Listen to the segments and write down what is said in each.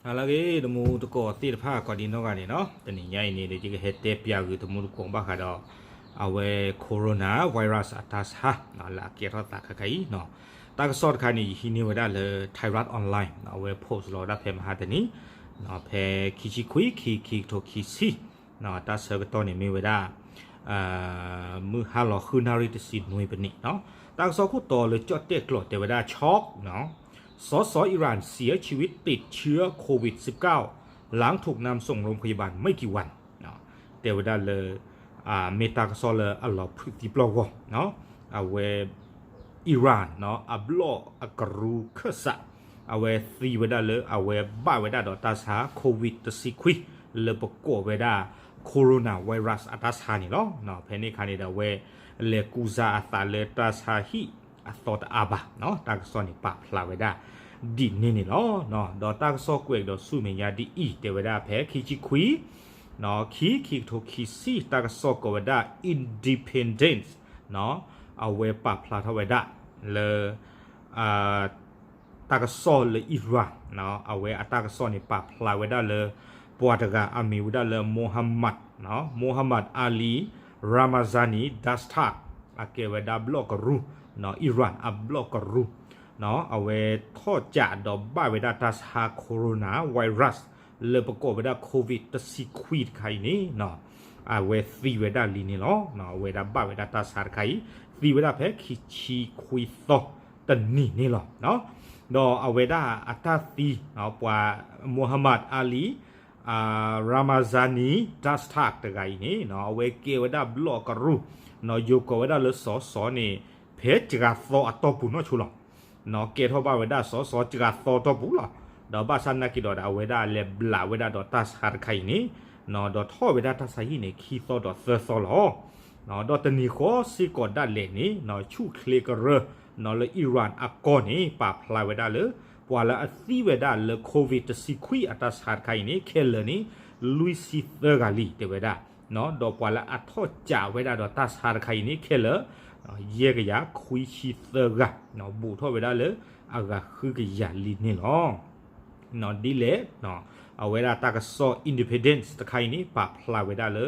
ဟါလၢအဂ့ၤ တမူတကိးသ့ၣ်တဖၣ် ကိးဒံနီၢ်ဂၤန့ၣ်နီၤ, တနံၤညါအံၤန့ၣ်ဒီး ယကဟဲတဲပျးဂ့ၤတမူတကိးဘၣ်ဃးဒီး အဝဲ Corona Virus အတၢ်ဆါ လၢအကဲထီၣ်သးခဲခါအံၤနီၤ, တၢ်ကစီၣ်တခါန့ၣ် ယဟံးန့ၢ်ဝဲဒၣ်လၢ Thairath Online အဝဲ post လီၤဝဲဒၣ်ဖဲမဟါတနံၤ ဖဲခံဆံခွံ ခံ ခံကထိခံဆံ တၢ်ဆၢကတီၢ်န့ၣ်မ့ၢ်ဝဲဒၣ် မုၢ်ဟါလီၤဃုနၣ်ရံၣ်တဆံနွံပနံးနီၤ, တၢ်ကစီၣ်ခိၣ်တီလၢကၠီၣ်တဲၣ်ကျိာ်တဲဝဲဒၣ် ช็อก နီၤ, สส อิหร่านเสียชีวิตติดเชื้อโควิด สิบเก้า หลังถูกนำส่งโรงพยาบาลไม่กี่วัน တဲဝဲဒၣ်လၢ မ့ၢ်တၢ်ကစီၣ်လၢအလီၤဖုးသံပျီၢ်ဂီၢ် အဝဲ Iran နီၤ အဘျီၣ်အကရူၢ်ခၢၣ်စး အဝဲသံဝဲဒၣ်လၢအဝဲဘၣ်ဝဲဒၣ်ဒီးတၢ်ဆါ Covid တဆံခွံ လၢပကိးဝဲဒၣ် Coronavirus အတၢ်ဆါန့ၣ်လီၤ. ဖဲန့ၣ်အခါန့ၣ်ဒီးအဝဲ လဲၤကူစါအသးလၢတၢ်ဆါဟံၣ်အသီတအါဘၣ်, တၢ်ကစီၣ်န့ၣ်ပာ်ဖျါဝဲဒၣ်ဒ်န့ၣ်န့ၣ်လီၤ. ဒီးတၢ်ကစီၣ်ကွဲးကဒီးဆူမဲာ်ညါဒ်အံၤ တဲဝဲဒၣ်ဖဲခံဆံခွံ ခံ ခံကထိခံဆံ တၢ်ကစီၣ်ကိးဝဲဒၣ် Independence အဝဲပာ်ဖျါထီၣ်ဝဲဒၣ်လၢ တၢ်ကစီၣ်လၢ Iran အဝဲအတၢ်ကစီၣ်န့ၣ် ပာ်ဖျါဝဲဒၣ်လၢ ပှၤတဂၤအမံၤဝဲဒၣ်လၢ Mohammad Mohammad Ali Ramazani Dastard အကဲဝဲဒၣ်ဘျီၣ်ကရူၢ် Iran အဘျီၣ်ကရူၢ် အဝဲထီၣ်ကးဒီးဘၣ်ဝဲဒၣ်တၢ်ဆါ Coronavirus လၢပကိးဝဲဒၣ် Covid တဆံခွံတခါအံၤန့ၣ် အဝဲသံဝဲဒၣ်လံန့ၣ်လီၤ. အဝဲဒၣ်ဘၣ်ဝဲဒၣ်တၢ်ဆါတခါအံၤ သံဝဲဒၣ်ဖဲခံဆံခွံသီတနံၤန့ၣ်လီၤ. ဒီးအဝဲဒၣ်အတၢ်သံ ပှၤ Mohammad Ali Ramazani Dastard တဂၤအံၤန့ၣ် အဝဲကဲဝဲဒၣ်ဘျီၣ်ကရူၢ် ယိၤကိးဝဲဒၣ်လၢ စစ န့ၣ် ဖဲစှၤသီအတီၢ်ပူၤနီၢ်ဆိလီၤ. ကဲထီၣ်ဘၣ်ဝဲဒၣ် စစ စှၤသီတီၢ်ပူၤလီၤ. ဒီးဘၣ်ဆၣ်သနာ်က့ဒီး အဝဲဒၣ်လဲၤဘျးဝဲဒၣ်ဒီးတၢ်ဆါတခါအံၤန့ၣ် ဒီးထီၣ်ဝဲဒၣ်တၢ်ဆါဟံၣ်န့ၣ် ခံသီဒီးသၢသီလီၤ. ဒီးတနံၤဃီစ့ၢ်ကီးဒၣ်လဲာ်န့ၣ် ဆူၣ်ချ့ကရၢ လၢ Iran အကီၢ်န့ၣ် ပာ်ဖျါဝဲဒၣ်လၢ ပှၤလၢအသံဝဲဒၣ်လၢ Covid တဆံခွံအတၢ်ဆါတခါအံၤန့ၣ် ခဲလၢာ်န့ၣ် လွံၢ်ဆံသၢဂၤလံ တဲဝဲဒၣ်. ဒီးပှၤလၢအထီၣ်ကးဝဲဒၣ်ဒီးတၢ်ဆါတခါအံၤန့ၣ် ခဲလၢာ် ယဲၢ်ကယၤခွံဆံသၢဂၤ ဘူးထီၣ်ဝဲဒၣ်လၢအဂၤဃုကယၤလံန့ၣ်လီၤ. ဒ်လဲၣ် အဝဲဒၣ်တၢ်ကစီၣ် Independence တခါအံၤန့ၣ် ပာ်ဖျါဝဲဒၣ်လၢ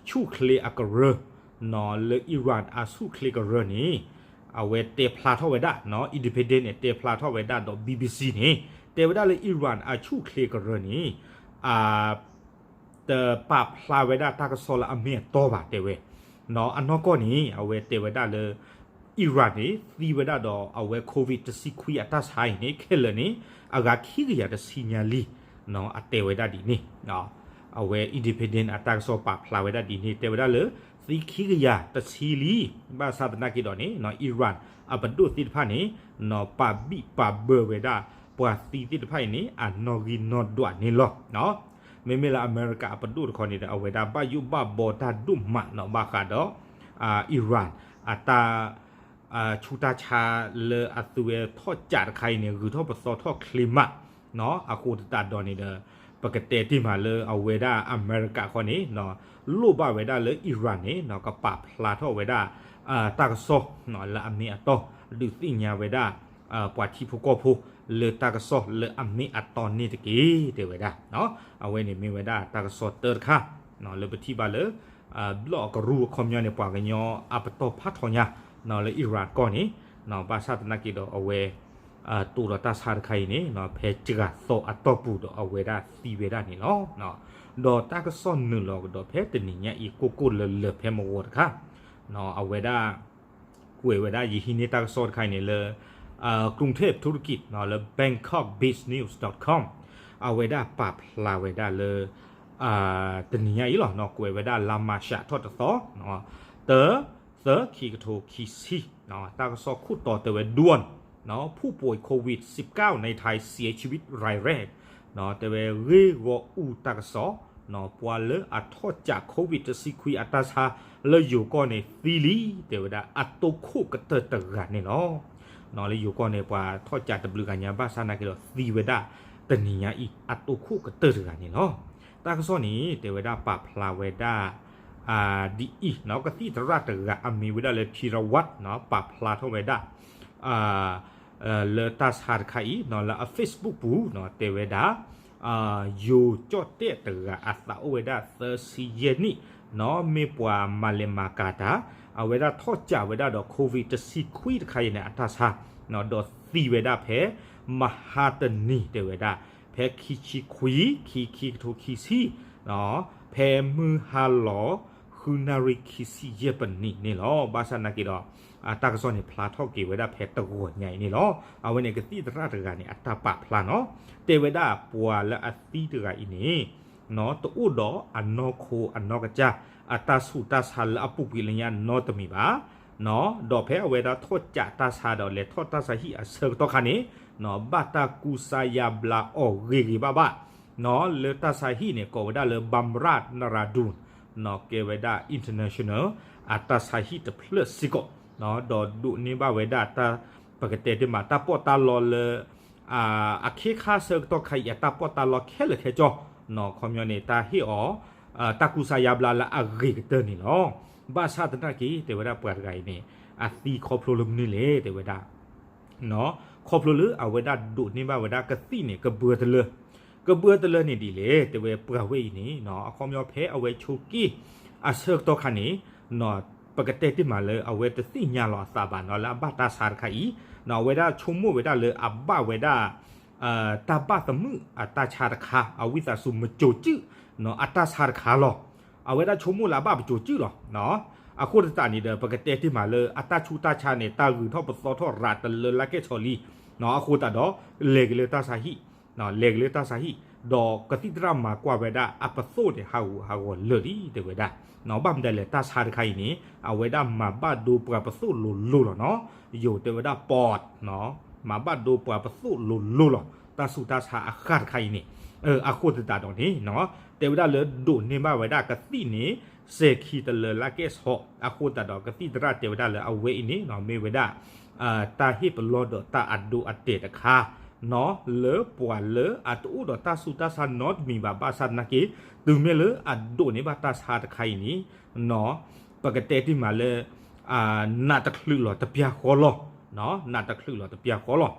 ဆူၣ်ချ့အကရၢ လၢ Iran အဆူၣ်ချ့ကရၢန့ၣ် အဝဲတဲဖျါထီၣ်ဝဲဒၣ် Independence န့ၣ် တဲဖျါထီၣ်ဝဲဒၣ်ဒီး BBC န့ၣ် တဲဝဲဒၣ်လၢ Iran အဆူၣ်ချ့ကရၢန့ၣ် တပာ်ဖျါဝဲဒၣ်တၢ်ကစီၣ်လၢအမ့ၢ်အတီဘၣ်တဲဝဲ. အနီၢ်ကီၢ်န့ၣ် အဝဲတဲဝဲဒၣ်လၢ Iran န့ၣ် သံဝဲဒၣ်ဒီးအဝဲ Covid တဆံခွံအတၢ်ဆါအံၤန့ၣ် ခဲလၢာ်န့ၣ် အဂၤခံကယၤတဆံညါလံ အတဲဝဲဒၣ်ဒ်န့ၣ် အဝဲ Independent အတၢ်ကစီၣ်ပာ်ဖျါဝဲဒၣ်ဒ်န့ၣ် တဲဝဲဒၣ်လၢ သံခံကယၤတဆံလံ. ဘၣ်ဆၣ်သနာ်က့ဒီးန့ၣ် Iran အပဒိၣ်သ့ၣ်တဖၣ်န့ၣ် ပာ်ဘံၣ်ပာ်ဘၢဝဲဒၣ် ပှၤသံသ့ၣ်တဖၣ်အံၤန့ၣ် အနီၣ်ဂံၢ်နီၣ်ဒွးန့ၣ်လီၤ. မ့မ့ၢ်လၢအမဲရကၤအပဒိၣ်တခီန့ၣ်ဒီး အဝဲဒၣ်ဘၣ်ယိၣ်ဘၣ်ဘီတၢ်ဒိၣ်မးနီၤ ဘၣ်ဃးဒီး Iran အတၢ် ဆူးတၢ်ဆါလၢအသုဝဲထီၣ်ကးတခါအံၤန့ၣ် ဂုၤထီၣ်ပသီထီၣ်ချ့မး အဃိသတးဒီးန့ၣ်ဒီး ပကတဲတ့ၢ်မးလၢအဝဲဒၣ်အမဲရကၤဃီန့ၣ် လိၣ်ဘၣ်ဝဲဒၣ်လၢ Iran န့ၣ် ကပာ်ဖျါထီၣ်ဝဲဒၣ် တၢ်ကစီၣ် လၢအမ့ၢ်အတီ ဒုးသ့ၣ်ညါဝဲဒၣ် ပှၤထံဖိကီၢ်ဖိ လၢတၢ်ကစီၣ်လၢအမ့ၢ်အတီန့ၣ်တက့ၢ် တဲဝဲဒၣ်. အဝဲန့ၣ်မ့ၢ်ဝဲဒၣ်တၢ်ကစီၣ်တၢတခါ လၢပထံၣ်ဘၣ်လၢ ဘျီၣ်အကရူၢ်အခီပညီန့ၣ် ပှၤကညီအပတီၢ်ဖးထီညါ လၢ Iran ကီၢ်န့ၣ် ဘၣ်ဆၣ်သနာ်က့ဒီးအဝဲ တိၢ်ဒီးတၢ်ဆါတခါအံၤန့ၣ် ဖဲစှၤသီအတီၢ်ပူၤဒီးအဝဲဒၣ်သံဝဲဒၣ်န့ၣ်လီၤ. ဒီးတၢ်ကစီၣ်နုာ်လီၤကဒီးဖဲတနံၤညါအံၤ ကိၢ်ကိၢ်လၢလၢာ်ဖဲမဝီၤတခါ အဝဲဒၣ် ကွဲးဝဲဒၣ် ယဟံးန့ၢ်တၢ်ကစီၣ်တခါအံၤန့ၣ်လၢ กรุงเทพธุรกิจ လၢ bangkokbiznews.com အဝဲဒၣ်ပာ်ဖျါဝဲဒၣ်လၢ တနံၤညါအံၤလီၤ ကွဲးဝဲဒၣ်လါမၤရှးထီၣ်တသီ တ သၢ ခံကထိခံဆံ တၢ်ကစီၣ်ခိၣ်တီတဲဝဲ ด่วน ผู้ป่วยโควิด สิบเก้า ในไทยเสียชีวิตรายแรก တဲဝဲဂ့ၢ်ဂီၢ်အူတၢ်ကစီၣ် ပှၤလၢအထီၣ်ကး Covid တဆံခွံအတၢ်ဆါလၢယိၤကီၢ်န့ၣ်သံလံ တဲဝဲဒၣ်အတိခိၣ်ကတၢၢ်တဂၤန့ၣ်လီၤ. လၢယိၤကီၢ်န့ၣ် ပှၤထီၣ်ကးတဘျုးဂၤညါ ဘၣ်ဆၣ်သနာ်က့ဒီးသံဝဲဒၣ်တနံၤညါအံၤ အတိခိၣ်ကတၢၢ်တဂၤန့ၣ်လီၤ. တၢ်ကစီၣ်န့ၣ် တဲဝဲဒၣ်ပာ်ဖျါဝဲဒၣ် ဒ်အံၤ ကသံၣ်သရၣ်တဂၤအမံၤဝဲဒၣ်လၢ ထံရဝၣ် ပာ်ဖျါထီၣ်ဝဲဒၣ် လၢတၢ်ဆါတခါအံၤ လၢအ Facebook ပူၤ တဲဝဲဒၣ် ယိၤကၠီၣ်တဲၣ်တဂၤ အသးအိၣ်ဝဲဒၣ်သၢဆံယဲၢ်နံၣ်, နီၢ် မ့ၢ်ပှၤမၤလဲၤမၤကၤတၢ်, အဝဲဒၣ်ထီၣ်ကးဝဲဒၣ်ဒီး COVID တဆံခွံတခါအံၤန့ၣ် အတၢ်ဆါ, နီၢ် ဒီးသံဝဲဒၣ်ဖဲ မဟါတနံၤတဲဝဲဒၣ် ဖဲခံဆံခွံ ခံ ခံကထိခံဆံ, နီၢ် ဖဲမုၢ်ဟါလီၤ ဃုနၣ်ရံၣ်ခံဆံယဲၢ်ပနံးန့ၣ်လီၤ. ဘၣ်ဆၣ်နာ်က့ဒီး အတၢ်ကစီၣ်န့ၣ် ဖျါထီၣ်က့ၤဝဲဒၣ်ဖဲတဂီၤညါအံၤန့ၣ်လီၤ. အဝဲန့ၣ်ကသံၣ်သရၣ်တဂၤန့ၣ် အတၢ်ပာ်ဖျါနီၢ်, တဲဝဲဒၣ်ပှၤလၢအသံတဂၤအံၤန့ၣ် နီၢ် တအိၣ်ဒီးအနီၢ်ခိအနီၢ်ကစၢ် အတၢ်ဆူးတၢ်ဆါလၢအပူၤကွံာ်လၢညါနီတမံၤဘၣ်, နီၢ် ဒီးဖဲအဝဲဒၣ်ထီၣ်ကးတၢ်ဆါဒီး လဲၤထီၣ်တၢ်ဆါဟံၣ်အဆၢကတီၢ်ခါန့ၣ် နီၢ် ဘၣ်တၢ်ကူစါယါဘျါအီၤဂ့ၤဂ့ၤဘၣ်ဘၣ်, နီၢ် လၢတၢ်ဆါဟံၣ်န့ၣ် ကိးဝဲဒၣ်လၢ Bamra Naraduun, နီၢ် ကဲဝဲဒၣ် international အတၢ်ဆါဟံၣ်တဖျၢၣ်စ့ၢ်ကီး, နီၢ် ဒီးဒိးန့ၢ်ဘၣ်ဝဲဒၣ်တၢ် ပကတဲတ့ၢ်မး တၢ်ပီးတၢ်လီလၢ အခ့ခါဆၢကတီၢ်ခါအံၤ အတၢ်ပီးတၢ်လီခဲလၢာ်ခဲဆ့, နီၢ် အခီပညီန့ၣ် တၢ်ဟ့ၣ်အီၤ တၢ်ကူစါယါဘျါလၢအဂ့ၤကတၢၢ်န့ၣ်လီၤ. ဘၣ်ဆၣ်သနာ်က့ တဲဝဲဒၣ်ပှၤတဂၤအံၤန့ၣ် အသံခီဖျိလၢမနုၤလဲၣ် တဲဝဲဒၣ် နီၢ် ခီဖျိလၢအဝဲဒၣ်ဒိးန့ၢ်ဘၣ်ဝဲဒၣ်ကသံၣ်န့ၣ် ကဘၢတလၢ, ကဘၢတလၢန့ၣ်ဒ်လဲၣ် တဲဝဲပှၤဝဲအံၤန့ၣ် နီၢ် အခီပညီဖဲအဝဲဆိးက့ အဆၢကတီၢ်ခါန့ၣ် နီၢ် ပကတဲတ့ၢ်မးလၢအဝဲတသ့ၣ်ညါလီၤအသးဘၣ် နီၢ် လၢအဘၣ်တၢ်ဆါတခါအံၤ, နီၢ် အဝဲဒၣ်ဆိကမိၣ်ဝဲဒၣ်လၢအဘၣ်ဝဲဒၣ် တၢ်ဘၣ်သမုာ်အတၢ်ဆါတခါ အဝံသးစူၤ မကိၤစုၣ် နီၢ် အတၢ်ဆါတခါလီၤ. အဝဲဒၣ်ဆိကမိၣ်လၢအဘၣ်ပကိၤစုၣ်လီၤ. အဃိသတးန့ၣ်ဒီး ပကတဲတ့ၢ်မးလၢအတၢ်ဆူးတၢ်ဆါန့ၣ် တၢ်ဂုၤထီၣ်ပသီထီၣ်ရးတလၢလၢကဲၣ်ဆိးလံ, နီၢ် အဃိသတးဒီး လဲၤက့ၤလၢတၢ်ဆါဟံၣ် လဲၤက့ၤလၢတၢ်ဆါဟံၣ်, ဒီးကသံၣ်သရၣ်မၤကွၢ်ဝဲဒၣ်အပသိၣ်န့ၣ် ဟးဂူာ်ဟးဂီၤလၢာ်လံ တဲဝဲဒၣ်, နီၢ် ဘၣ်မနုၤလဲၣ် တၢ်ဆါတခါအံၤန့ၣ် အဝဲဒၣ်မၤဘၣ်ဒိပှၤပသိၣ်လိၤလိၤလီၤ နီၢ်, ယိၤတဲဝဲဒၣ် ပီး နီၢ် မၤဘၣ်ဒိပှၤပသိၣ်လိၤလိၤလီၤ. တၢ်ဆူးတၢ်ဆါအဃၣ်တခါအံၤန့ၣ်, အဃိသတးဒီးန့ၣ် နီၢ် တဲဝဲဒၣ်လၢဒိးန့ၢ်ဘၣ်ဝဲဒၣ်ကသံၣ်န့ၣ် စဲၤခံတလၢလၢကဲၣ်ဆိး, အဃိသတးဒီးကသံၣ်သရၣ်တဲဝဲဒၣ်လၢအဝဲအံၤန့ၣ် နီၢ် မ့ၢ်ဝဲဒၣ် တၢ်ဟ့ၣ်ပလီၢ်ဒီးတၢ်အဒိအတဲာ်တခါ, နီၢ် လၢပှၤလၢအတအိၣ်ဒီးတၢ်ဆူးတၢ်ဆါနီတမံၤဘၣ် ဘၣ်ဆၣ်သနာ်က့ တုၤမ့ၢ်လၢအဒိးန့ၢ်ဘၣ်တၢ်ဆါတခါအံၤန့ၣ် နီၢ် ပကတဲတ့ၢ်မးလၢ နးတချုးလီၤတပျၢ်ဃီလီၤ, နီၢ် နးတချုးလီၤတပျၢ်ဃီလီ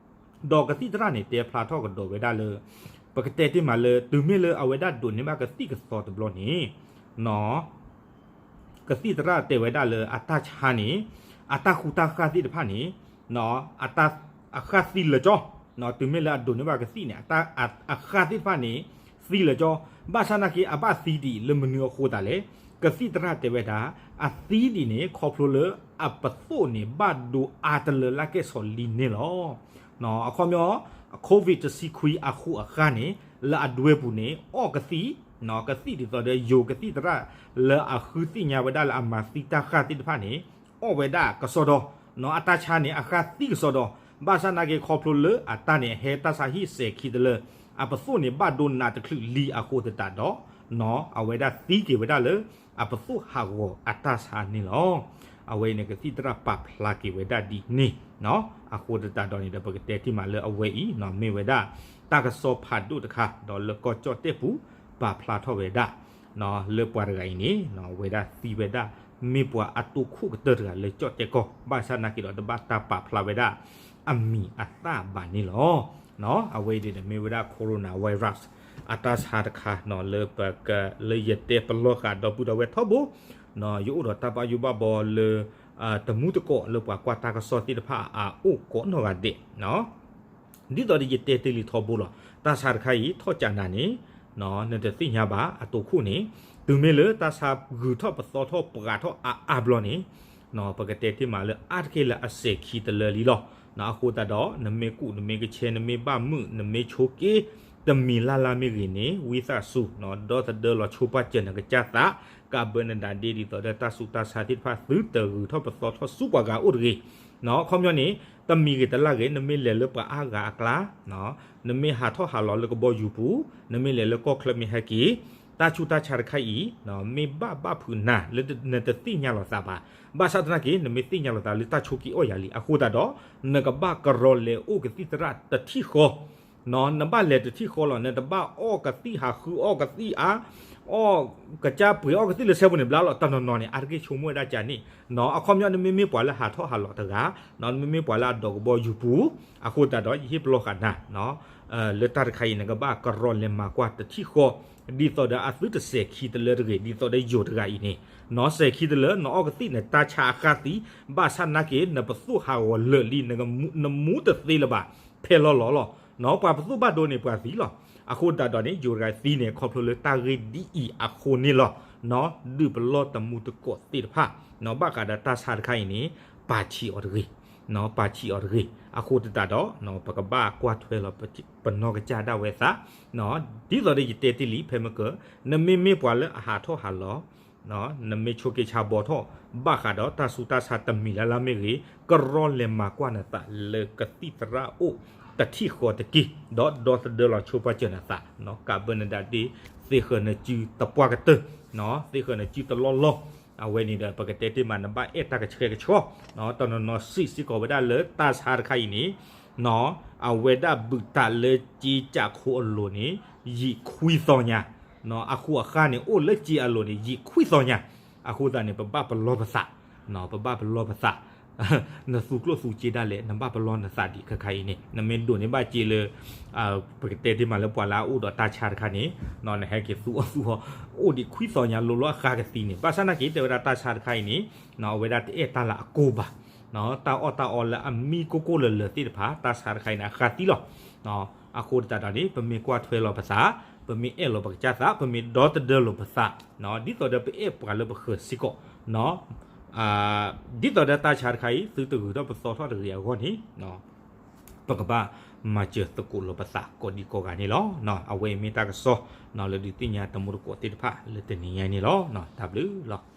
ၤ. ဒီးကသံၣ်သရၣ်န့ၣ် တဲဖျါထီၣ်ကဒီးဝဲဒၣ်လၢ ပကတဲတ့ၢ်မးလၢ တုၤမ့ၢ်လၢအဝဲဒၣ်ဒိးန့ၢ်ဘၣ်ကသံၣ်ကသီတဘျီန့ၣ် နီၢ် ကသံၣ်သရၣ်တဲဝဲဒၣ်လၢအတၢ်ဆါန့ၣ် အတၢ်ဃူတၢ်ဃၣ်သ့ၣ်တဖၣ်န့ၣ် နီၢ် အဃၣ်သံလၢာ်ကၠီ, နီၢ် တုၤမ့ၢ်လၢအဒိးန့ၢ်ဘၣ်ကသံၣ်န့ၣ် အဃၣ်သ့ၣ်တဖၣ်န့ၣ် သံလၢာ်ကၠီ, ဘၣ်ဆၣ်သနာ်က့ အဘၣ်သံဒ်အံၤလၢမနုၤအဃိသတးလဲၣ်, ကသံၣ်သရၣ်တဲဝဲဒၣ် အသံဒ်အံၤန့ၣ် ခီဖျိလၢအပသိၣ်န့ၣ် ဘၣ်ဒိအါတလၢလၢကဲၣ်ဆိးလံန့ၣ်လီၤ. အခီပညီ COVID တဆံခွံအဃိအဃၣ်န့ၣ် လၢအဒွဲပူၤန့ၣ် အီၣ်ကသံၣ်, နီၢ် ကသံၣ်ဒ်သိးဒီးယိၤကသံၣ်သရၣ် လၢအဃုသ့ၣ်ညါဝဲဒၣ်လၢအမၤသံတၢ်ဃၣ်သ့ၣ်တဖၣ်န့ၣ် အီၣ်ဝဲဒၣ်ကစီဒီ, နီၢ် အတၢ်ဆါန့ၣ် အဃၣ်သံကစီဒီ, ဘၣ်ဆၣ်သနာ်က့ ခီဖျိလၢအတၢ်န့ၣ် ဟဲတၢ်ဆါဟံၣ်စဲၤခံတလၢ အပသိၣ်န့ၣ် ဘၣ်ဒိနးတချုးလံအဃိသတးဒီး နီၢ် အဝဲဒၣ်သံက့ၤဝဲဒၣ်လၢ အပသိၣ်ဟးဂီၤအတၢ်ဆါန့ၣ်လီၤ. အဝဲအံၤန့ၣ် ကသံၣ်သရၣ်ပာ်ဖျါက့ၤဝဲဒၣ်ဒ်န့ၣ်, နီၢ် အဃိသတးဒီးန့ၣ်ဒီး ပကတဲတ့ၢ်မးလၢအဝဲအံၤ နီၢ် မ့ၢ်ဝဲဒၣ် တၢ်ကစီၣ်ဖးဒိၣ်တခါ ဒီးလၢကီၢ်ကၠီၣ်တဲၣ်ပူၤ ပာ်ဖျါထီၣ်ဝဲဒၣ် နီၢ် လၢပှၤတဂၤအံၤန့ၣ် နီၢ် အဝဲဒၣ်သံဝဲဒၣ် မ့ၢ်ပှၤအတိခိၣ်ကတၢၢ်တဂၤလၢကၠီၣ်တဲၣ်ကီၢ်, ဘၣ်ဆၣ်သနာ်က့ဒီး တဘၣ်တၢ်ပာ်ဖျါဝဲဒၣ် အမံၤအသၣ်ဘၣ်န့ၣ်လီၤ. နီၢ် အဝဲအံၤန့ၣ် မ့ၢ်ဝဲဒၣ် coronavirus အတၢ်ဆါတခါ နီၢ် လၢပက လၢယတဲပလီၢ်ဃာ်ဒီပုၢ်ဒီဝဲၢ်ထီဘိ, နီၢ် ယအိၣ်ဒီးတၢ်ဘၣ်ယိၣ်ဘၣ်ဘီလၢ တမူတကိးလၢပှၤကွၢ်တၢ်ကစီၣ်သ့ၣ်တဖၣ်အအိၣ်ကိးနီၢ်ဂၤဒဲး, နီၢ် ဒ်သိးဒီးယတဲတ့ၢ်လံထီဘိလီၤ. တၢ်ဆါတခါအံၤ ထီၣ်ကးနၤန့ၣ် နီၢ် နတသ့ၣ်ညါဘၣ်အတိခိၣ်န့ၣ်, တုၤမ့ၢ်လၢတၢ်ဆါဂုၤထီၣ်ပသီထီၣ်ပှၤထီၣ်အါအါဘျီန့ၣ်, နီၢ် ပကတဲတ့ၢ်မးလၢအါတက့ၢ်လၢအစဲၤခံတလၢလံလီၤ. နီၢ် အဃိသတးဒီး နမ့ၢ်ကူး နမ့ၢ်ကဆဲ နမ့ၢ်ဘၣ်မုာ် နမ့ၢ်ဆိးက့ တမံၤလၢ်လၢ်မ့ၢ်ဂ့ၤန့ၣ် ဝံသးစူၤ နီၢ် ဒီသဒၢလီၤဆိပာ်စၢၤနကစၢ်သး, ကးဘၢနဒၣ်ဒ့ ဒ်သိးဒီးတၢ်ဆူးတၢ်ဆါသ့ၣ်တဖၣ် သုတဂုၤထီၣ်ပသီထီၣ်ဆူပှၤဂၤအိၣ်တဂ့ၤ. နီၢ် အခီပညီန့ၣ် တမံၤဂ့ၤတလၢ်ဂ့ၤ နမ့ၢ်လဲၤလၢပှၤအါဂၤအကျါ, နီၢ် နမ့ၢ်ဟးထီၣ်ဟးလီၤလၢကဘီယူၤပူၤ, နမ့ၢ်လဲၤလၢကီၢ်ချၢမ့ၢ်ဟဲက့ၤ, တၢ်ဆူးတၢ်ဆါတခါအံၤ နီၢ် မ့ၢ်ဘၣ်ဘၣ်ဖုးနၤလၢနတသ့ၣ်ညါလီၤသးဘၣ်. ဘၣ်ဆၣ်သနာ်က့ နမ့ၢ်သ့ၣ်ညါလီၤသးလၢတၢ်ဆိးက့အီၣ်ယၤလံ အဃိသတးဒီး နကဘၣ်ကရီလဲၤအိၣ်ကသံၣ်သရၣ်တထံၣ်ဃီ နီၢ် နဘၣ်လဲၤတထံၣ်ဃီလီၤ. နတဘၣ်အီၣ်ကသံၣ် ဟးဃုအီၣ်ကသံၣ်အါ, အီၣ်ကစၢ်ပှ့ၤအီၣ်ကသံၣ်လၢဆဲပူၤန့ၣ်ဘျါလီၤ. တနီၤနီၤန့ၣ် အါတက့ၢ်ဆိကမိၣ်ဝဲဒၣ်ကန့ၣ်, အခီပညီနမ့မ့ၢ်ပှၤလၢဟးထီၣ်ဟးလီၤတဂၤ, နမ့မ့ၢ်ပှၤလၢအဒိးကဘီယူၤပူၤ, အဃိသတးဒီး ယဟ့ၣ်ပလီၢ်ဃာ်နၤ လၢတၢ်တခါအံၤ နကဘၣ်ကရီလဲၤမၤကွၢ်တထံၣ်ဃီ, ဒ်သိးဒီးအသုတစဲၤခံတလၢတဂ့ၤ, ဒ်သိးဒီးယိၤတဂၤအံၤန့ၣ်, နစဲၤခံတလၢ နအီၣ်ကသံၣ်နတၢ်ဆါအဃၢသံ, ဘၣ်ဆၣ်နာ်က့ နပသူၣ်ဟးဂီၤလၢာ်လံ, နမူတသ့လၢၤဘၣ်, ဖဲလီၤလီၤလီၤ. ပှၤပသူၣ်ဘၣ်ဒိန့ၣ်ပှၤသံလီၤ. အဃိသတးဒီးန့ၣ် ယိၤတဂၤသံန့ၣ် ခီဖျိလၢတၢ်ဂ့ၢ်ဒ်အံၤအဃိန့ၣ်လီၤ. ဒုးပလီၢ်တမူတကိးသ့ၣ်တဖၣ်, ဘၣ်ဃးဒီးတၢ်ဆါတခါအံၤန့ၣ် ပာ်ဆံးအီၤတဂ့ၤ, ပာ်ဆံးအီၤတဂ့ၤ. အဃိသတးဒီး ပကဘၣ်ကွၢ်ထွဲလီၤပနီၢ်ကစၢ်ဒၣ်ဝဲသး, ဒ်သိးဒီးယတဲတ့ၢ်လံ ဖဲမ့ၢ်က နမ့မ့ၢ်ပှၤလၢအဟးထီၣ်ဟးလီၤ နမ့ၢ်ဆိးက့ဆါဘီထီၣ် ဘၣ်ဃးဒီးတၢ်ဆူးတၢ်ဆါတမံၤလၢ်လၢ်မ့ၢ်ဂ့ၤ, ကရီလဲၤမၤကွၢ်နသးလၢကသံၣ်သရၣ်အိၣ်တထံၣ်ဃီတက့ၢ်, ဒီးဒီသဒၢလီၤဆိပာ်စၢၤနသး, ကးဘၢနဒၣ်တ့ၢ် သ့ၣ်ဃၢၤနစုတပှၢ်ကတၢၢ်, သ့ၣ်ဃၢၤနစုတလီၢ်လီၢ်, အဝဲန့ၣ်ဒီး ပကတဲတ့ၢ်မး နဘၣ်အဲၣ်တၢ်ကဆှဲကဆှီ, တနီၤနီၤစံးစ့ၢ်ကီးဝဲဒၣ်လၢတၢ်ဆါတခါအံၤန့ၣ် အဝဲဒၣ်ဘုၣ်တၢ်လၢစ့ကၠးခိၣ်အလိၤန့ၣ် ယံာ်ခွံသီညါ, အဃိအဃၢ်န့ၣ် အိၣ်လၢစ့အလိၤန့ၣ် ယံာ်ခွံသီညါ, အဃိသတးန့ၣ် ပဘၣ်ပလီၢ်ပသး, ပဘၣ်ပလီၢ်ပသး, နသူကျိၣ်သူစ့ဒၣ်လဲာ် နဘၣ်ပလီၢ်နသးဒံးခဲခါအံၤန့ၣ် နမ့ၢ်ဒိးန့ၢ်ဘၣ်စ့လၢ ပကတဲတ့ၢ်မးလၢပှၤလၢအအိၣ်ဒီးတၢ်ဆါတခါန့ၣ် နဟဲက့ၤသူအီၤသူအီၤ အိၣ်ဒံးခွံသီညါလိၤလိၤအဃၢကသံန့ၣ် ဘၣ်ဆၣ်နာ်က့ တဲဝဲဒၣ်တၢ်ဆါတခါအံၤန့ၣ် အဝဲဒၣ်တအဲၣ်တၢ်လၢအကိၢ်ဘၣ်, တၢ်အီၣ်တၢ်အီလၢအမံကိၢ်ကိၢ်လၢၤလၢၤသ့ၣ်တဖၣ် တၢ်ဆါတခါအံၤန့ၣ် အဃၢသံလီၤ. အဃိသတးဒီးန့ၣ် ပမ့ၢ်ကွၢ်ထွဲလီၤပသး, ပမ့ၢ်အဲၣ်လီၤပကစၢ်သး, ပမ့ၢ်ဒီသဒၢလီၤပသး, ဒ်သိးဒီးပအဲၣ်ပှၤလၢပဃၢၤစ့ၢ်ကီး ဒ်သိးဒီးတၢ်ဆါတခါအံၤ သုတဂုၤထီၣ်ပသီထီၣ်တဂ့ၤအဂီၢ်န့ၣ် ပကဘၣ်မၤစၢၤသကိးလီၤပသးကိးဒံကိးဂၤန့ၣ်လီၤ. အဝဲအံၤမ့ၢ်တၢ်ကစီၣ် လၢဒုးသ့ၣ်ညါတမူတကိးသ့ၣ်တဖၣ်လၢတနံၤညါအံၤန့ၣ်လီၤ. တၢ်ဘျုးလီၤ.